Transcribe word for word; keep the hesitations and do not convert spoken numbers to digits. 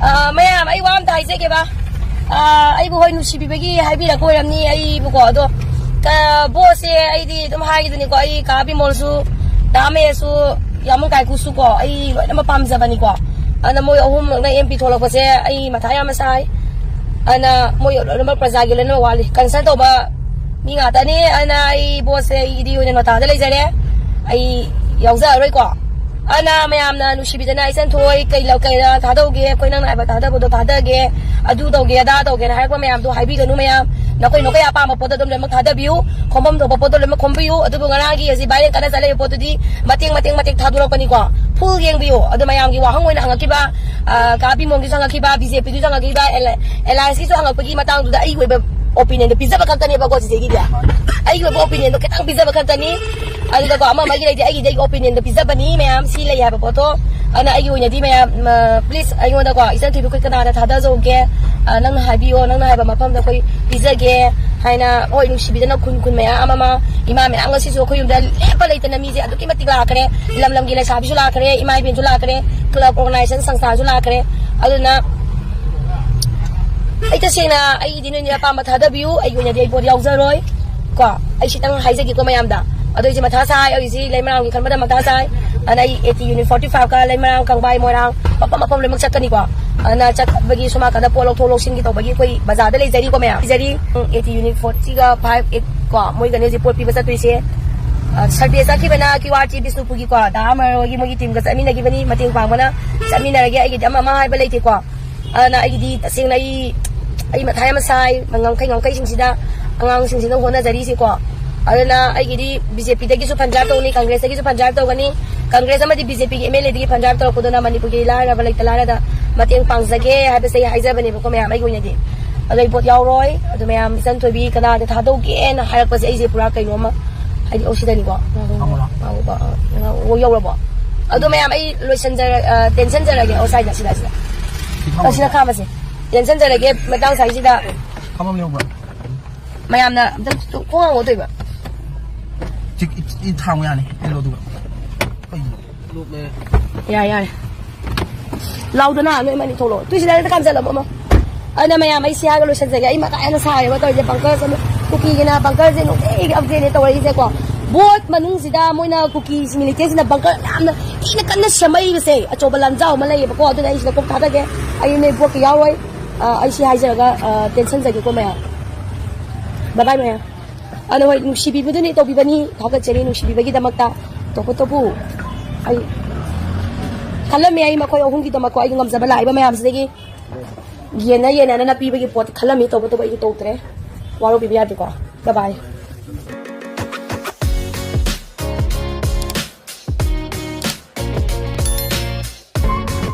ꯑ, ꯃꯌꯥꯝ, ꯑꯩ ꯋꯥ ꯑꯝꯇ ꯍꯥꯏꯖꯒꯦꯕ꯫ ꯑ, ꯑꯩꯕꯨ ꯍꯣꯏ ꯅꯨꯡꯁꯤꯕꯤꯕꯒꯤ ꯍꯥꯏꯕꯤꯔꯛꯄ ꯑꯣꯏꯔꯝꯅꯤ꯫ ꯑꯩꯕꯨꯀꯣ, ꯑꯗꯣ, ꯀ-, ꯕꯣꯁꯁꯦ ꯑꯩꯗꯤ ꯑꯗꯨꯝ ꯍꯥꯏꯈꯤꯗꯨꯅꯤꯀꯣ, ꯑꯩ ꯀꯥ ꯕꯤꯃꯣꯜꯁꯨ, ꯗꯥ ꯃꯍꯦꯁꯁꯨ, ꯌꯥꯃꯨꯡ ꯀꯥꯏꯀꯨꯁꯨ ꯀꯣ, ꯑꯩ ꯂꯣꯏꯅꯃꯛ ꯄꯥꯝꯖꯕꯅꯤꯀꯣ꯫ ꯑꯗꯨꯅ ꯃꯣꯏ ꯑꯍꯨꯝꯃꯛꯅ ꯑꯦꯝ ꯄꯤ ꯊꯣꯛꯂꯛꯄꯁꯦ ꯑꯩ ꯃꯊꯥ ꯌꯥꯝꯅ ꯁꯥꯏ꯫ ꯑꯗꯨꯅ ꯃꯣꯏ ꯂꯣꯏꯅꯃꯛ ꯄ꯭ꯔꯖꯥꯒꯤ ꯂꯣꯏꯅꯃꯛ ꯋꯥꯠꯂꯤ꯫ ꯀꯟꯁꯔꯟ ꯇꯧꯕ ꯃꯤ ꯉꯥꯛꯇꯅꯤ꯫ ꯑꯗꯨꯅ ꯑꯩ ꯕꯣꯁꯁꯦ ꯑꯩꯒꯤꯗꯤ ꯑꯣꯏꯅ ꯃꯊꯥꯗ ꯂꯩꯖꯔꯦ꯫ ꯑꯩ ꯌꯥꯎꯖꯔꯔꯣꯏꯀꯣ꯫ ꯑꯗꯨꯅ ꯃꯌꯥꯝꯅ ꯅꯨꯡꯁꯤꯕꯤꯗꯅ ꯏꯆꯟ ꯊꯣꯏ ꯀꯩ ꯂꯧ-, ꯀꯩꯗ ꯊꯥꯗꯧꯒꯦ, ꯑꯩꯈꯣꯏ ꯅꯪꯅ ꯍꯥꯏꯕ ꯊꯥꯗꯕꯗꯣ ꯊꯥꯗꯒꯦ, ꯑꯗꯨ ꯇꯧꯒꯦ, ꯑꯗꯥ ꯇꯧꯒꯦꯅ ꯍꯥꯏꯔꯛꯄ ꯃꯌꯥꯝꯗꯣ ꯍꯥꯏꯕꯤꯒꯅꯨ ꯃꯌꯥꯝ꯫ ꯅꯈꯣꯏ ꯅꯈꯣꯏ ꯑꯄꯥꯝꯕ ꯄꯣꯠꯇꯣ ꯑꯗꯨꯝ ꯂꯣꯏꯅꯃꯛ ꯊꯥꯗꯕꯤꯌꯨ, ꯈꯣꯝꯐꯝ ꯊꯣꯛꯄ ꯄꯣꯠꯇꯣ ꯂꯣꯏꯅꯃꯛ ꯈꯣꯝꯕꯤꯌꯨ꯫ ꯑꯗꯨꯕꯨ ꯉꯔꯥꯡꯒꯤ ꯍꯧꯖꯤꯛ ꯚꯥꯏꯔꯦꯜ ꯀꯟꯅ ꯆꯠꯂꯤꯕ ꯄꯣꯠꯇꯨꯗꯤ ꯃꯇꯦꯛ ꯃꯇꯦꯛ ꯃꯇꯦꯛ ꯊꯥꯗꯣꯔꯛꯄꯅꯤꯀꯣ꯫ ꯐꯨꯜ ꯌꯦꯡꯕꯤꯌꯨ꯫ ꯑꯗꯣ ꯃꯌꯥꯝꯒꯤ ꯋꯥꯍꯪ ꯑꯣꯏꯅ ꯍꯪꯉꯛꯈꯤꯕ, ꯑ, ꯀꯥ ꯕꯤꯃꯣꯟꯒꯤꯁꯨ ꯍꯪꯉꯛꯈꯤꯕ, ꯕꯤ ꯖꯦ ꯄꯤꯒꯤꯁꯨ ꯍꯪꯉꯛꯈꯤꯕ, ꯑꯦꯂꯥ-, ꯑꯦꯂꯥꯏꯟꯁꯀꯤꯁꯨ ꯍꯪꯉꯛꯄꯒꯤ ꯃꯇꯥꯡꯗꯨꯗ ꯑꯩꯒꯤ ꯑꯣꯏꯕ ꯑꯣꯄꯤꯅꯤꯌꯟꯗꯣ ꯄꯤꯖꯕ ꯈꯛꯇꯅꯦꯕꯀꯣ ꯆꯤꯆꯦꯒꯤꯗꯤ꯫ ꯑꯩꯒꯤ ꯑꯣꯏꯕ ꯑꯣꯄꯤꯅꯤꯌꯟꯗꯣ ꯈꯤꯇꯪ ꯄꯤꯖꯕ ꯈꯛꯇꯅꯤ꯫ ꯑꯗꯨꯒꯀꯣ, ꯑꯃ ꯑꯃꯒꯤ ꯂꯩꯇꯦ, ꯑꯩꯒꯤꯗꯤ ꯑꯩꯒꯤ ꯑꯣꯄꯤꯅꯤꯌꯟꯗꯣ ꯄꯤꯖꯕꯅꯤ ꯃꯌꯥꯝ, ꯁꯤ ꯂꯩ ꯍꯥꯏꯕ ꯄꯣꯠꯇꯣ꯫ ꯑꯗꯨꯅ ꯑꯩꯒꯤ ꯑꯣꯏꯅꯗꯤ ꯃꯌꯥꯝ, ꯑ, ꯄ꯭ꯂꯤꯖ ꯑꯩꯉꯣꯟꯗꯀꯣ, ꯏꯆꯟ ꯊꯣꯏꯕꯤ ꯑꯩꯈꯣꯏ ꯀꯅꯥꯗ ꯊꯥꯗꯖꯧꯒꯦ? ꯑ, ꯅꯪꯅ ꯍꯥꯏꯕꯤꯌꯣ, ꯅꯪꯅ ꯍꯥꯏꯕ ꯃꯐꯝꯗ ꯑꯩꯈꯣꯏ ꯄꯤꯖꯒꯦ ꯍꯥꯏꯅ, ꯍꯣꯏ, ꯅꯨꯡꯁꯤꯕꯤꯗꯅ ꯈꯨꯟ ꯈꯨꯟ ꯃꯌꯥꯝ ꯑꯃ, ꯏꯃꯥ ꯃꯌꯥꯝ ꯉꯁꯤꯁꯨ ꯑꯩꯈꯣꯏ ꯌꯨꯝꯗ ꯂꯦꯞꯄ ꯂꯩꯇꯅ ꯃꯤꯁꯦ ꯑꯗꯨꯛꯀꯤ ꯃꯇꯤꯛ ꯂꯥꯛꯈ꯭ꯔꯦ, ꯂꯝ ꯂꯝꯒꯤ ꯂꯩꯁꯥꯕꯤꯁꯨ ꯂꯥꯛꯈ꯭ꯔꯦ, ꯏꯃꯥ ꯏꯕꯦꯟꯁꯨ ꯂꯥꯛꯈ꯭ꯔꯦ, ꯀ꯭ꯂꯕ ꯑꯣꯔꯒꯅꯥꯏꯖꯦꯁꯟ ꯁꯪꯁꯊꯥꯟꯁꯨ ꯂꯥꯛꯈ꯭ꯔꯦ꯫ ꯑꯗꯨꯅ ꯑꯩ ꯇꯁꯦꯡꯅ ꯑꯩꯒꯤꯗꯤ ꯅꯣꯏꯅ ꯑꯄꯥꯝꯕ ꯊꯥꯗꯕꯤꯌꯨ, ꯑꯩꯒꯤ ꯑꯣꯏꯅꯗꯤ ꯑꯩ ꯄꯣꯠ ꯌꯥꯎꯖꯔꯣꯏ꯫ ꯀꯣ, ꯑꯩ ꯁꯤꯇꯪ ꯍꯥꯏꯖꯒꯦꯀꯣ ꯃꯌꯥꯝꯗ꯫ ꯑꯗꯣ ꯑꯩꯁꯦ ꯃꯊꯥ ꯁꯥꯏ, ꯑꯩꯁꯤ ꯂꯩꯃꯔꯥꯝꯒꯤ ꯈꯟꯕꯗ ꯃꯊꯥ ꯁꯥꯏ꯫ ꯑꯗꯨꯅ ꯑꯩ ꯑꯦ ꯇꯤ ꯌꯨꯅꯤꯠ ꯐꯣꯔꯇꯤ ꯐꯥꯏꯚꯀ ꯂꯩꯃꯔꯥꯝ, ꯀꯪꯕꯥꯏ, ꯃꯣꯏꯔꯥꯡ, ꯃꯐꯝ ꯃꯐꯝ ꯂꯣꯏꯅꯃꯛ ꯆꯠꯀꯅꯤꯀꯣ꯫ ꯑꯗꯨꯅ ꯆꯠꯄꯒꯤ ꯁꯣꯝ ꯅꯥꯀꯟꯗ ꯄꯣꯠ ꯂꯧꯊꯣꯛ ꯂꯧꯁꯤꯟꯒꯤ ꯇꯧꯕꯒꯤ ꯑꯩꯈꯣꯏ ꯕꯖꯥꯔꯗ ꯂꯩꯖꯔꯤꯀꯣ ꯃꯌꯥꯝ꯫ ꯂꯩꯖꯔꯤ꯫ ꯎꯝ, ꯑꯦ ꯇꯤ ꯌꯨꯅꯤꯠ ꯐꯣꯔꯇꯤꯒ ꯐꯥꯏꯚ, ꯑꯩꯠ ꯀꯣ, ꯃꯣꯏꯒꯅꯤ ꯍꯧꯖꯤꯛ ꯄꯣꯠ ꯄꯤꯕ ꯆꯠꯇꯣꯏꯁꯦ꯫ ꯑ, ꯁꯔꯚꯦ ꯆꯠꯈꯤꯕꯅ ꯀ꯭ꯌꯨ ꯑꯥꯔ ꯇꯤ ꯕꯤꯁꯅꯨꯄꯨꯔꯒꯤꯀꯣ, ꯗꯥ ꯑꯃꯔ ꯍꯣꯏꯒꯤ ꯃꯣꯏꯒꯤ ꯇꯤꯝꯒ ꯆꯠꯃꯤꯟꯅꯈꯤꯕꯅꯤ, ꯃꯇꯦꯡ ꯄꯥꯡꯕꯅ ꯆꯠꯃꯤꯟꯅꯔꯒꯦ꯫ ꯑꯩꯒꯤꯗꯤ ꯑꯃ ꯑꯃ ꯍꯥꯏꯕ ꯂꯩꯇꯦꯀꯣ꯫ ꯑꯗꯨꯅ ꯑꯩꯒꯤꯗꯤ ꯇꯁꯦꯡꯅ ꯑꯩ, ꯑꯩ ꯃꯊꯥ ꯌꯥꯝ ꯁꯥꯏ꯫ ꯉꯝꯈꯩ ꯉꯝꯈꯩꯁꯤꯡꯁꯤꯗ ꯑꯉꯥꯡꯁꯤꯡꯁꯤꯅ ꯍꯣꯠꯅꯖꯔꯤꯁꯦꯀꯣ꯫ ꯑꯗꯨꯅ ꯑꯩꯒꯤꯗꯤ ꯕꯤ ꯖꯦ ꯄꯤꯗꯒꯤꯁꯨ ꯐꯟ ꯗ꯭ꯔꯥꯏꯚ ꯇꯧꯅꯤ, ꯀꯪꯒ꯭ꯔꯦꯁꯇꯒꯤꯁꯨ ꯐꯟ ꯗ꯭ꯔꯥꯏꯚ ꯇꯧꯒꯅꯤ꯫ ꯀꯪꯒ꯭ꯔꯦꯁ ꯑꯃꯗꯤ ꯕꯤ ꯖꯦ ꯄꯤꯒꯤ ꯑꯦꯝ ꯑꯦꯜ ꯑꯦꯗꯒꯤ ꯐꯟ ꯗ꯭ꯔꯥꯏꯚ ꯇꯧꯔꯛꯄꯗꯨꯅ ꯃꯅꯤꯄꯨꯔꯒꯤ ꯂꯥꯏꯔꯕ ꯂꯩꯇ ꯂꯥꯏꯔꯗ ꯃꯇꯦꯡ ꯄꯥꯡꯖꯒꯦ ꯍꯥꯏꯕꯁꯦ ꯑꯩ ꯍꯥꯏꯖꯕꯅꯦꯕꯀꯣ ꯃꯌꯥꯝ, ꯑꯩꯒꯤ ꯑꯣꯏꯅꯗꯤ꯫ ꯑꯗꯣ ꯑꯩ ꯚꯣꯠ ꯌꯥꯎꯔꯣꯏ꯫ ꯑꯗꯣ ꯃꯌꯥꯝ, ꯏꯆꯟ ꯊꯣꯏꯕꯤ ꯀꯅꯥꯗ ꯊꯥꯗꯧꯒꯦꯅ ꯍꯥꯏꯔꯛꯄꯁꯦ ꯑꯩꯁꯦ ꯄꯨꯔꯥ ꯀꯩꯅꯣꯝꯃ, ꯍꯥꯏꯗꯤ, ꯑꯣ, ꯁꯤꯗꯅꯤꯀꯣ꯫ ꯉꯥꯡꯉꯣ, ꯉꯥꯡꯉꯣ, ꯉꯥꯡꯉꯣ, ꯉꯥꯡꯉꯣ, ꯌꯧꯔꯕꯣ? ꯑꯗꯣ ꯃꯌꯥꯝ ꯑꯩ ꯂꯣꯏꯁꯟꯖꯔ-, ꯑ, ꯇꯦꯟꯁꯟꯖꯔꯒꯦ꯫ ꯑꯣ, ꯁ꯭ꯋꯥꯏꯗ, ꯁꯤꯗ, ꯁꯤꯗ꯫ ꯁꯤ ꯈꯥꯝꯃꯣ, ꯑ, ꯁꯤꯗ ꯁꯤꯗ꯫ ꯈꯥꯝꯃꯁꯦ꯫ ꯇꯦꯟꯁꯟꯖꯔꯒꯦ ꯃꯇꯥꯡ ꯁ꯭ꯋꯥꯏꯁꯤꯗ꯫ ꯈꯥꯝꯐꯝ ꯌꯧꯕ꯭ꯔꯥ? ꯃꯌꯥꯝꯅ ꯑꯝꯇ ꯈꯣꯡ ꯍꯥꯡꯉꯣ ꯇꯣꯏꯕ꯫ ꯆꯤꯛ-, ꯏ-, ꯏ ꯊꯥꯡꯉꯨ ꯌꯥꯅꯤ꯫ ꯏꯜꯂꯣ ꯑꯗꯨꯒ꯫ ꯀꯩꯅꯣ? ꯌꯥꯔꯦ, ꯌꯥꯔꯦ꯫ ꯂꯥꯎꯗꯅ ꯅꯣꯏ ꯃꯅꯤ ꯊꯣꯛꯂꯛꯑꯣ꯫ ꯇꯨꯏꯁꯤꯗ ꯀꯥꯝꯖꯜꯂꯝꯃꯣ꯫ ꯑꯗꯨꯅ ꯃꯌꯥꯝ, ꯑꯩ ꯁꯤ ꯍꯥꯏꯔꯒ ꯂꯣꯏꯁꯤꯟꯖꯒꯦ꯫ ꯑꯩ ꯃꯊꯥ ꯍꯦꯟꯅ ꯁꯥꯔꯦꯕ ꯇꯧꯔꯤꯁꯦ꯫ ꯕꯪꯀꯔꯁꯦ ꯑꯃ, ꯀꯨꯀꯤꯒꯤꯅ ꯕꯪꯀꯔꯁꯦ ꯅꯨꯡꯇꯤꯒꯤ ꯑꯞꯗꯦꯠꯅꯦ ꯇꯧꯔꯛꯏꯁꯦꯀꯣ꯫ ꯚꯣꯠ ꯃꯅꯨꯡꯁꯤꯗ ꯃꯣꯏꯅ ꯀꯨꯀꯤ ꯃꯤꯂꯤꯇꯦꯟꯁꯤꯅ ꯕꯪꯀꯔ ꯌꯥꯝꯅ ꯊꯤꯅ ꯀꯟꯅ ꯁꯦꯝꯃꯛꯏꯕꯁꯦ, ꯑꯆꯧꯕ ꯂꯥꯟꯖꯥꯎ ꯑꯃ ꯂꯩꯌꯦꯕꯀꯣ꯫ ꯑꯗꯨꯅ ꯑꯩ ꯁꯤꯗ ꯀꯣꯛ ꯊꯥꯗꯒꯦ꯫ ꯑꯩ ꯅꯣꯏ ꯚꯣꯠꯀꯤ ꯌꯥꯎꯔꯣꯏ꯫ ꯑ, ꯑꯩ ꯁꯤ ꯍꯥꯏꯖꯔꯒ, ꯑ, ꯇꯦꯟꯁꯟꯖꯒꯦꯀꯣ ꯃꯌꯥꯝ꯫ ꯕꯥꯏ ꯕꯥꯏ ꯃꯌꯥꯝ꯫ ꯑꯗꯣ ꯍꯣꯏ, ꯅꯨꯡꯁꯤꯕꯤꯕꯗꯨꯅꯤ ꯇꯧꯕꯤꯕꯅꯤ, ꯊꯥꯒꯠꯆꯔꯤ ꯅꯨꯡꯁꯤꯕꯤꯕꯒꯤꯗꯃꯛꯇ꯫ ꯇꯧꯕꯇꯕꯨ ꯑꯩ ꯈꯜꯂꯝꯃꯦ, ꯑꯩ ꯃꯈꯣꯏ ꯑꯍꯨꯝꯒꯤꯗꯃꯛꯀꯣ, ꯑꯩꯒꯤ ꯉꯝꯖꯕ ꯂꯥꯛꯏꯕ ꯃꯌꯥꯝꯁꯤꯗꯒꯤ ꯌꯦꯟꯅ ꯌꯦꯟꯅꯅ ꯄꯤꯕꯒꯤ ꯄꯣꯠ ꯈꯜꯂꯝꯃꯤ꯫ ꯇꯧꯕꯇꯕꯨ ꯑꯩꯗꯤ ꯇꯧꯗ꯭ꯔꯦ꯫ ꯋꯥꯔꯧꯕꯤꯕ ꯌꯥꯗꯦꯀꯣ꯫ ꯕꯥꯏ ꯕꯥꯏ꯫